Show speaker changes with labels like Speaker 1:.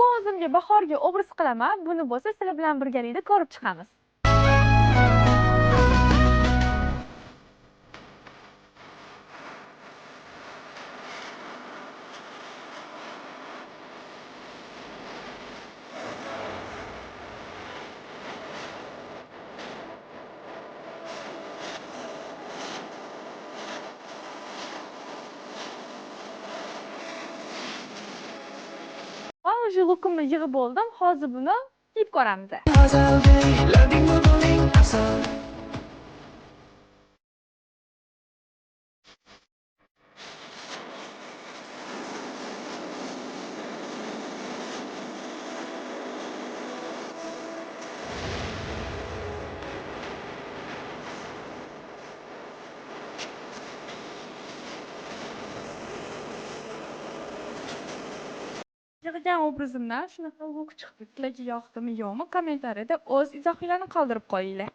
Speaker 1: Bugun o'zimga bahorgi obraz qilaman. Buni bo'lsa sizlar bilan birgalikda ko'rib chiqamiz. Man уже lukimni yig'ib bo'ldim. Hozir buni kiyib ko'ramiz. Yig'gan obrazimdan shunaqa luk chiqdi. Sizlarga yoqdimi, yo'qmi, kommentariyada o'z izohinglarni qoldirib qo'yinglar.